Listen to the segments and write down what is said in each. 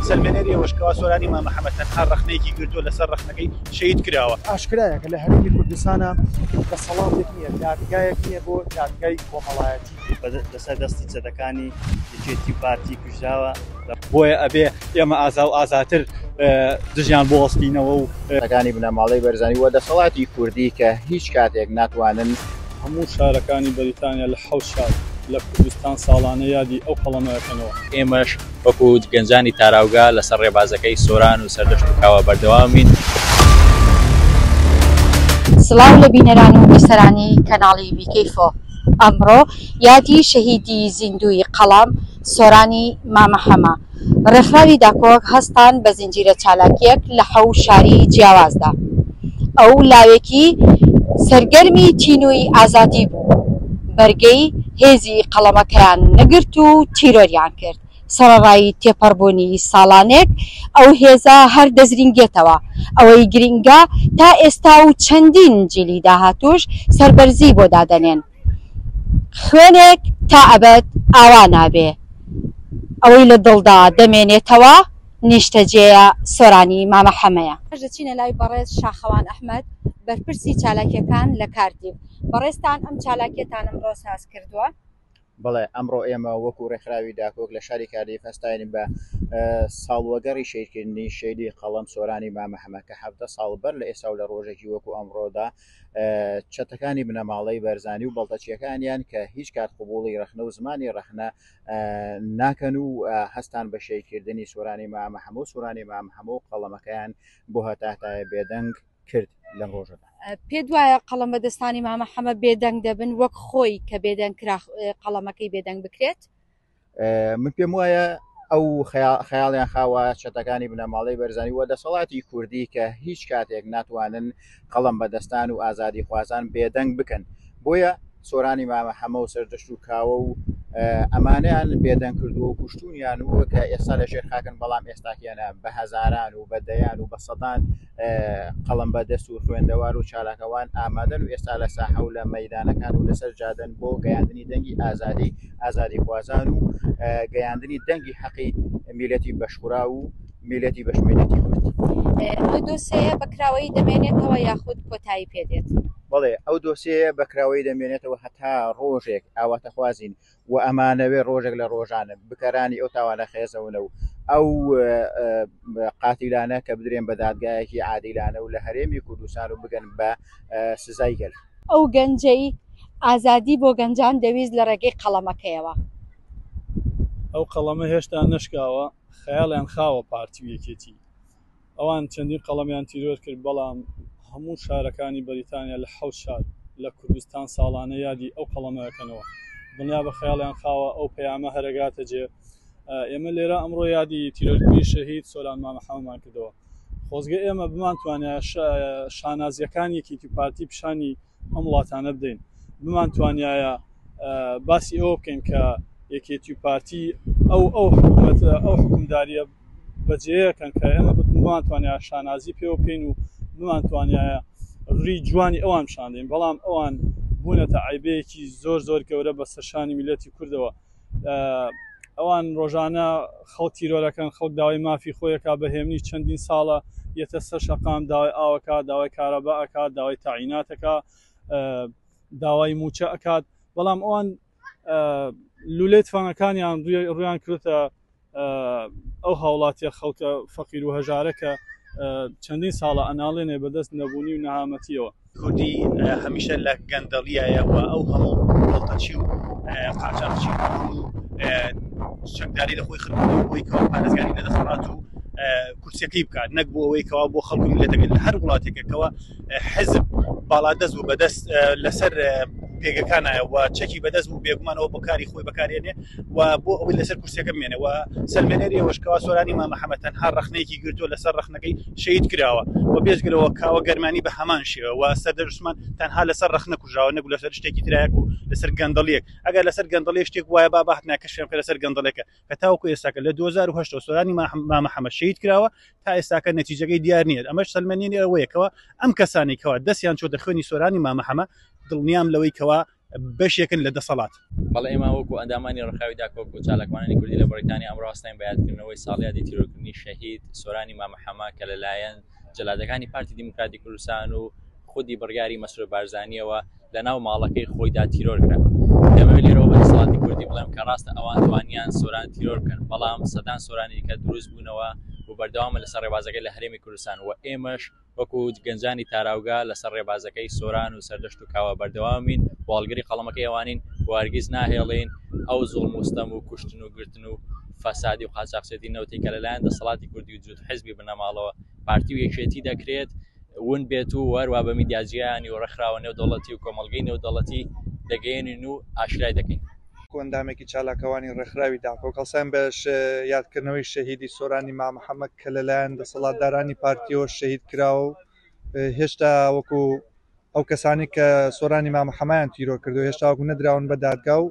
سەلمێنەری ئەوەش کەوا سۆرانی مامە حەمە تەنها ڕەخنەیەکی گرتووە لەسەر ڕەخنەکەی شەهید کراوە. ئاشکرایە کە لە هەرێمی کوردستانا دەسەڵاتێک نییە، دادگایەک نییە بۆ دادگای کۆمەڵایەتی. لەسەر دەستی چەتەکانی یەکێتی و پارتی کوژراوە. بۆیە ئەبێ ئێمە ئازا و ئازاتر دژیان بوەستینەوە و. چەتەکانی بنەماڵەی بەرزانی و دەسەڵاتی کوردی کە هیچ کاتێک ناتوانن. هەموو شارەکانی بەریتانیا لە حەوت شار لە کوردستان ساڵانە یادی ئەو قەڵەمە ئەکەنەوە. ئێمەش وەکو گەنجانی تاراوگە لەسەر ڕێبازەکەی سۆران و سەردەشت و کاوە بەردەوامین. سڵاو لە بینەران و بیسەرانی کەناڵی بیکەی فۆ. ئەمڕۆ یادی شەهیدی زیندووی قەڵەم سۆرانی مامە حەمە، ڕێکخراوی داکۆک هەستان بە زنجیرە چالاکییەک لە حەو شاری جیاوازدا. ئەو لاوێکی سەرگەرمی تینووی ئازادی بوو، بەرگەی هێزی قەڵەمەکەیان نەگرت و تیرۆریان کرد. سەڕەڕای تێپەڕبوونی ساڵانێک ئەو هێزە هەر دەزرینگێتەوە. ئەوەی گرینگە تا ئێستا و چەندین جیلی داهاتووش سەربەرزی بۆ دادەنێن. خوێنێک تا ئەبەد ئاوا نابێ. ئەوەی لە دڵدا دەمێنێتەوە نیشتەجێیە سۆرانی مامە حەمەیە. دەچینە لای بەڕێز شاخەوان ئەحمەد بەرپرسی چالاکیەکان لە کاردیف. بەڕێزتان ئەم چالاکیەتان ئەمڕۆ ساز کردووە؟ بەڵێ ئەمڕۆ ئێمە وەکو ڕێکخراوی داکۆک لە شاری کاردیف هەستاین بە ساڵوەگەڕی شەهیدکردنی شەهیدی قەڵەم سۆرانی مامە حەمە کە 17 ساڵ بەر لە ئێستا و لە ڕۆژێکی وەکو ئەمڕۆدا چەتەکانی بنەماڵەی بەرزانی و بەڵتەچیەکانیان کە هیچ کات قوبوڵی ڕەخنە و زمانی ڕەخنە ناکەن و هەستان بە شەهیدکردنی سۆرانی مامە حەمە و سۆرانی مامە حەمە و قەڵەمەکەیان بۆ هەتاهەتایە بێدەنگ کرد لەم ڕۆژەدا. پێت وایە قەڵەم بەدەستانی مامە حەمە بێدەنگ دەبن وەک خۆی کە بێدەنگ کرا قەڵەمەکەی بێدەنگ بکرێت؟ من پێم وایە ئەو خەیاڵیان خاوە چەتەکانی بنەماڵەی بەرزانی و دەسەڵاتی کوردی کە هیچ کاتێک ناتوانن قەڵەم بەدەستان و ئازادی خوازان بێدەنگ بکەن بۆیە سۆرانی مامە حەمە و سەردەشت و کاوە و ئەمانەیان بێدەنگ کردووە و کوشتونیان و کە ئێستا لە ژێر خاکن بەڵام ئێستاکیانە بە هەزاران و بە دەیان و بە سەدان قەڵەم بەدەست و خوێندەوار و چالاکەوان ئامادەن و ئێستا لە ساحە و لە مەیدانەکان و لەسەر جادەن بۆ گەیاندنی دەنگی ئازادی ئازادیخوازان و گەیاندنی دەنگی حەقی میلەتی بەشخوراو و میلەتی بەشمیلەتی کورد. ئەو دۆسێیە بە کراوەیی دەمێنێتەوە یاخود کۆتایی پێدێت؟ بەڵێ ئەو دۆسێیە بە کراوەیی دەمێنێتەوە هەتا ڕۆژێک ئاواتەخوازین و ئەمانەوێ ڕۆژێک لە ڕۆژان بکەرانی ئەو تاوانە خێزەونە و ئەو قاتیلانە کە بدرێن بە دادگایەکی عادیلانە و لە هەرێمی کوردستان و بگەن بە سزای گەل. ئەو گەنجەی ئازادی بۆ گەنجان دەویست لە ڕێگەی قەڵەمەکەیەوە. ئەو قەڵەمە هێشتا نەشکاوە، خەیاڵیان خاوە پارتی و یەکێتی. ئەوان چەندین قەڵەمیان تیرۆر کرد، بەڵام هەموو شارەکانی بەریتانیا لە حەوت شار لە کوردستان ساڵانە یادی ئەو قەڵەمە ئەکەنەوە. دڵنیابە خەیاڵیان خاوە، ئەو پەیامە هەر ئەگاتە جێ. ئێمە لێرە ئەمڕۆ یادی تیرۆرکردنی شەهید سۆران مامە حەمەمان کردەوە. خۆزگە ئێمە بمانتوانایە شانازییەکانی یەکێتی و پارتی پیشانی ئەم وڵاتانە بدەین. بمانتوانیایە باسی ئەوە بکەین کە یەکێتی و پارتی ئەو ئەو حکومەت ئەو حکومدارییە بەجێیەکەن کە ئێمە بمانتوانایە شانازی پێوە بکەین و بمانتوانایە ڕووی جوانی ئەوان پیشان دەین، بەڵام ئەوان بوونەتە عەیبەیەکی زۆر زۆر گەورە بەسەر شانی میللەتی کوردەوە. ئەوان ڕۆژانە خەڵک تیرۆرەکەن، خەڵک داوای مافی خۆی ئەکا بە هێمنی چەندین ساڵە یەتە سەر شەقام داوای ئاو ئەکا، داوای کارەبا ئەکات، داوای تەعینات ئەکا، داوای مووچە ئەکات، بەڵام ئەوان لولەی تفەنگەکانیان ڕوویان کردوتە ئەو هاوڵاتیە خەڵکە فەقیر و هەژارە کە چەندین ساڵە ئەناڵێنێ بەدەست نەبوونی و نەهامەتیەوە. کوردی هەمیشە لە گەندەڵیایە و ئەو هەموو بەڵتەچی و قاچاخچی و هەموو چەکداری لە خۆی خرکردەوە بۆی کەوا پارێزگاری لە دەسەڵات و کورسیەکەی بکات نەک بۆ ئەوەی کەوا بۆ خەڵک و میللەتەکە لە هەر وڵاتێکەکەوە حزب باڵادەست بوو بەدەست لەسەر پێگەکانایە و چەکی بەدەست بوو بێگومانەوە بۆ کاری خۆی بەکارێنێ و بۆ ئەوەی لەسەر کورسیەکە بمێنێ و سەلمێنەری ئەوەش کەوا سۆرانی مامە حەمە تەنها ڕەخنەیەکی گرتووە لەسەر ڕەخنەکەی شەهید کراوە و بێجگەلەوە کاوە گەرمانی بە هەمان شێوە و سەردەر عوسمان تەنها لەسەر ڕەخنە کوژراوە نەک لەسەر شتێکی ترایەک و لەسەر گەندەڵیەک ئەگەر لەسەر گەندەڵی شتێک وایە با بەهات ناکەشێم کە لەسەر گەندەڵێکە کە تاوەکو ئێستاکە لە 2008 سۆرانی مامە حەمە شەهید کراوە تا ئێستاکە نەتیجەکەی دیار نییە ئەمەش سەلمێنی ئەوەیە کەوا ئەم کەسانی کەوا دەستیان چۆتە خوێنی سۆرانی مامە حەمە دڵنیام لەوەی کەوا. بەشێکن لە دەسەڵات. بەڵێ ئێمە وەکو ئەندامانی ڕێکخراوی داکۆک و چالاکوانانی کوردی لە بەڕیتانیا ئەمڕۆ هەستاین بە یادکردنەوەی ساڵیادی تیرۆرکردنی شەهید سۆرانی مامە حەمە کە لەلایەن جەلادەکانی پارتی دیموکراتی کوردستان و خودی بڕیاری مەسرور بارزانیەوە لەناو ماڵەکەی خۆیدا تیرۆر کرا. دەمەوێت لێرەوە بە دەسەڵاتی کوردی بڵێم کە ڕاستە ئەوان توانیان سۆران تیرۆر بکەن، بەڵام سەدان سۆرانی دیکە دروست بوونەوە و بەردەوامن لەسەر ڕێبازەکەی لە هەرێمی کوردستان و ئێمەش وەکو گەنجانی تاراوگە لەسەر ڕێبازەکەی سۆران و سەردەشت و کاوە بەردەوامین و هەڵگری قەڵەمەکەی ئەوانین و هەرگیز ناهێڵین ئەو زوڵم و ستەم و کوشتن و گرتن و فەسادی و قاچاخچێتی نەوتی کە لەلایەن دەسەڵاتی کوردی و جووت حزبی بنەماڵەوە پارتی و یەکێتی دەکرێت ون بێت و هەروا بە میدیا جیهانی و ڕێکخراوە نێودەوڵەتی و کۆمەڵگەی نێودەوڵەتی دەگەیەنین و ئاشکرای دەکەین. کۆئەندامێکی چالاکەوانی ڕێکخراوی داکۆک هەڵساین بە یادکردنەوەی شەهیدی سۆرانی مامە حەمە کە لەلایەن دەسەڵاتدارانی پارتیەوە شەهید کراوە و هێشتا وەکو ئەو کەسانی کە سۆرانی مامە حەمایان تیرۆر کردو هێشتا وەکو نەدراون بە دادگا و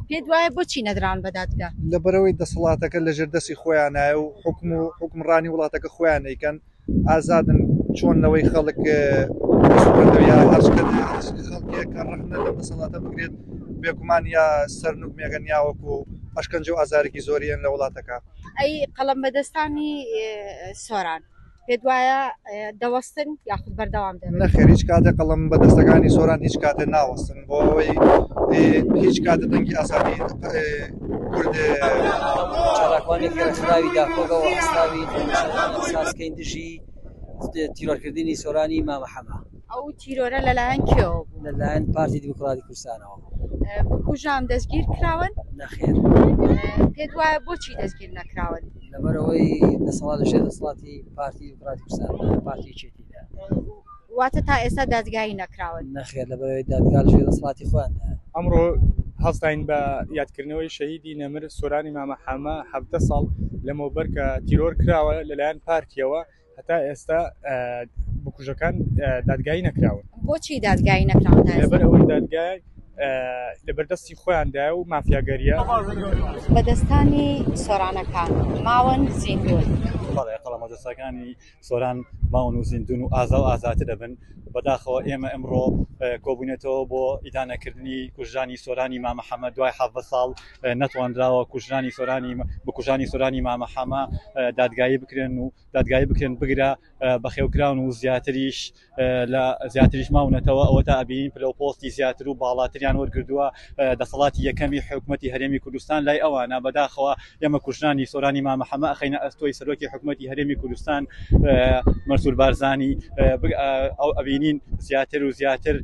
پێت وایە بۆچی نەدراون بە دادگا؟ لەبەرئەوەی دەسەڵاتەکە لەژێر دەستی خۆیانایە و حوکم و حوکمڕانی وڵاتەکە خۆیان ئەیکەن ئازادن چۆن لەوەی خەڵک یا خەڵکێک کە ڕەخنە لەم دەسەڵاتە بگرێت بێگومان یا سەرنوگمێکەن یا وەکو ئەشکەنجە و ئازارێکی زۆریان لە وڵاتەکە. ئەی قەڵەم بەدەستانی سۆران پێت وایە دەوەستن یاخود بەردەوام دەبن؟ نەخێر هیچ کاتێ قەڵەم بەدەستەکانی سۆران هیچ کاتێ ناوەستن بۆ ئەوەی هیچ کاتێ دەنگی ئازادی کورد چالاکوانێکی ڕێکخراوی داکۆکەوە هەستاوین سازکەین دژی تیرۆرکردنی سۆرانی مامە حەمە. ئەو تیرۆرە لەلایەن کێوە بوو؟ لەلایەن پارتی دیموکراتی کوردستانەوە. بکوژان دەستگیر کراون؟ نەخێر. پێت وایە بۆچی دەستگیر نەکراون؟ لەبەرئەوەی دەسەڵات لەژێر دەسەڵاتی پارتی دیموکراتی کوردستاندایە، پارتی یەکێتیدایە. واتە تا ئێستا دادگایی نەکراون؟ نەخێر لەبەرئەوەی دادگا لەژێر دەسەڵاتی خۆیاندایە. ئەمڕۆ هەستاین بە یادکردنەوەی شەهیدی نەمر سۆرانی مامە حەمە 17 ساڵ لەمەوبەر کە تیرۆر کراوە لەلایەن پارتیەوە هەتا ئێستا بکوژەکان دادگایی نەکراون. بۆچی دادگایی نەکراون تا ئێستا؟ لەبەر ئەوەی دادگای لەبەردەستی خۆیاندایە و مافیاگەریە. بەدەستانی سۆرانەکان ماون زیندوون. بەڵێ قەڵەمەدەستەکانی سۆران ماون و زیندوون و ئازا و ئازاتر دەبن. بەداخەوە ئێمە ئەمڕۆ کۆبووینەتەوە بۆ ئیدانەکردنی کوژرانی سۆرانی مامە حەمە دوای 17 ساڵ نەتوانراوە کوژرانی سۆرانی بکوژانی سۆرانی مامە حەمە دادگایی بکرێن و دادگایی بکرێن بگرە بەخێوکراون و زیاتریش لە زیاتریش ماونەتەوە ئەوە تا ئەبینین پلە و پۆستی زیاتر و باڵاتریان وەرگردووە دەسەڵاتی یەکەمی حکومەتی هەرێمی کوردستان لای ئەوانە بەداخەوە ئێمە کوژرانی سۆرانی مامە حەمە ئەخەینە ئەستۆی سەرۆکی حکومەتی هەرێمی کوردستان مەسرور بارزانی ئەو ئەبینین زیاتر و زیاتر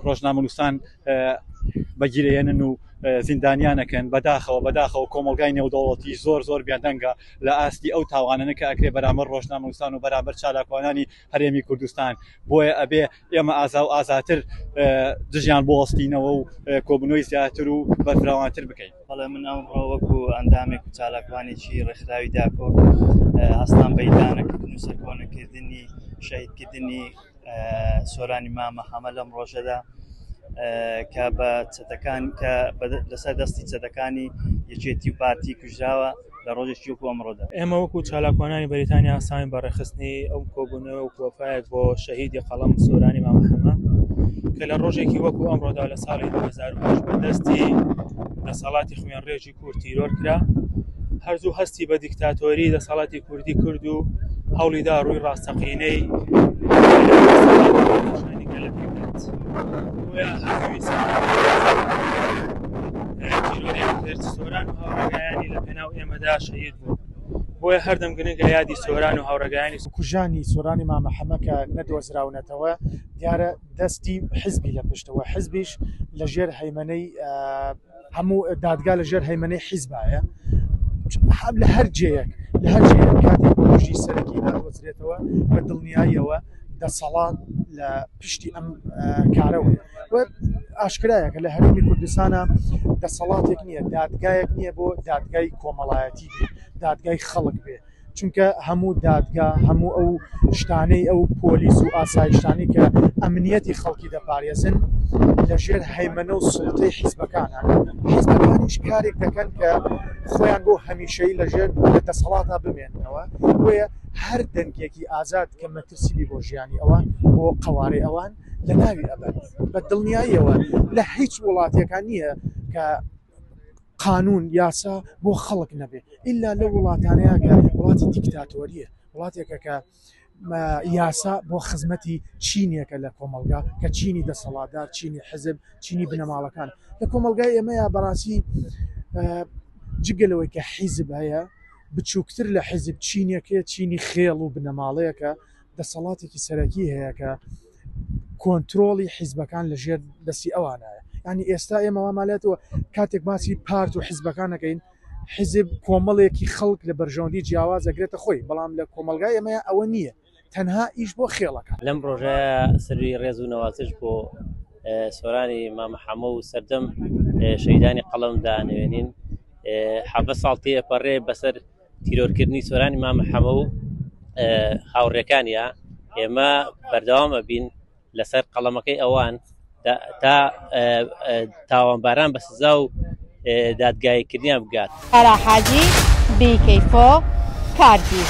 ڕۆژنامەنووسان بەگیرێنن و زیندانیانەکەن بەداخەوە بەداخەوە کۆمەڵگای نێودەوڵەتی زۆر زۆر بێدەنگە لە ئاستی ئەو تاوانانە کە ئەکرێ بەرامبەر ڕۆژنامەنووسان و بەرامبەر چالاکوانانی هەرێمی کوردستان بۆیە ئەبێ ئێمە ئازا و ئازاتر دژیان بوەستینەوە و کۆبوونەوەی زیاتر و بەرفراوانتر بکەین. بەڵێ من ئەمڕۆ وەکو ئەندامێک و چالاکوانێکی ڕێکخراوی داکۆک هەستام بە ئیدانەکردن و سەرکۆنەکردنی شەهیدکردنی سۆرانی مامە حەمە لەم ڕۆژەدا کە بە چەتەکان کە لەسەر دەستی چەتەکانی یەکێتی و پارتی کوژراوە لە ڕۆژێکی وەکو ئەمڕۆدا. ئێمە وەکو چالاکوانانی بەریتانیا هەستاوین بە ڕێکخستنی ئەو کۆبوونەوە و وەفایەک بۆ شەهیدی قەڵەم سۆرانی مامە حەمە کە لە ڕۆژێکی وەکو ئەمڕۆدا لە ساڵی 2008 بە دەستی دەسەڵاتی خوێنڕێژی کورد تیرۆر کرا. هەرزوو هەستی بە دیکتاتۆری دەسەڵاتی کوردی کرد و هەوڵیدا ڕووی ڕاستەقینەی نیشانی گەلەکەی بدات. بۆیە هەر تیرۆریان کرد. سۆران و هاوڕێگایانی لە پێناو ئێمەدا شەهید بوون. بۆیە هەردەم گرنگە یادی سۆران و هاوڕێگایانی. کوژانی سۆرانی مامە حەمە کە نەدۆزراونەتەوە، دیارە دەستی حزبی لە پشتەوە، حزبیش لەژێر هەیمەنەی هەموو دادگا لە ژێر هەیمەنەی حیزبایە لە هەر جێیەک لە هەر جێیەک کاتێک بکوژی سەرەکی نادۆزرێتەوە بە دڵنیاییەوە دەسەڵات لە پشتی ئەم کارەوە و ئاشکرایە کە لە هەرێمی کوردستانە دەسەڵاتێک نییە دادگایەک نییە بۆ دادگای کۆمەڵایەتی بێ دادگای خەڵک بێ چونکە هەموو دادگا هەموو ئەو شتانەی ئەو پۆلیس و ئاسایشتانی کە ئەمنیەتی خەڵکی دەپارێزن لەژێر هەیمەنە و سوڵتەی حیزبەکانە حیزبەکانیش کارێک دەکەن کە خۆیان بۆ هەمیشەی لەژێر لە دەسەڵاتا بمێننەوە بۆیە هەر دەنگێکی ئازاد کە مەترسی بی بۆ ژیانی ئەوە. بۆ قەوارەی ئەوان لە ناوی ئەبەن. بە دڵنیاییەوە لە هیچ وڵاتێکا نییە کە قانون یاسا بۆ خەڵک نەبێ، ئیلا لەو وڵاتانەیە کە وڵاتی دیکتاتۆریە، وڵاتێکە کە یاسا بۆ خزمەتی چینێکە لە کۆمەڵگا کە چینی دەسەڵاتدار، چینی حزب، چینی بنەماڵەکان. لە کۆمەڵگای ئێمەیا بەڕاستی جگە لەوەی کە حیزب هەیە، بچووکتر لە حیزب چینێکەیە، چینی خێڵ و بنەماڵەیەکە دەسەڵاتێکی سەرەکی هەیە کە کۆنترۆڵی حیزبەکان لە ژێر دەستی ئەوانایە. یعنی ئێستا ئێمە وامالێتەوە کاتێک باسی پارت و حیزبەکان دەکەین، حیزب کۆمەڵێکی خەڵک لە بەرژەوەندی جیاواز ئەگرێتە خۆی، بەڵام لە کۆمەڵگای ئێمەیا ئەوە نییە، تەنها ئیش بۆ خێڵەکە. لەم ڕۆژەیا سەروی ڕێز و نەوازش بۆ سۆرانی مامە حەمە و سەرجەم شەهیدانی قەڵەم دانەوێنین. 17 ساڵ تێپەڕێ بەسەر تیرۆرکردنی سۆرانی مامە حەمە و هاوڕێکانیا، ئێمە بەردەوام ئەبین لەسەر قەڵەمەکەی ئەوان تا تاوانباران بە سزا و دادگاییکردنیان بگات. سارا حاجی، BK4، کاردیف.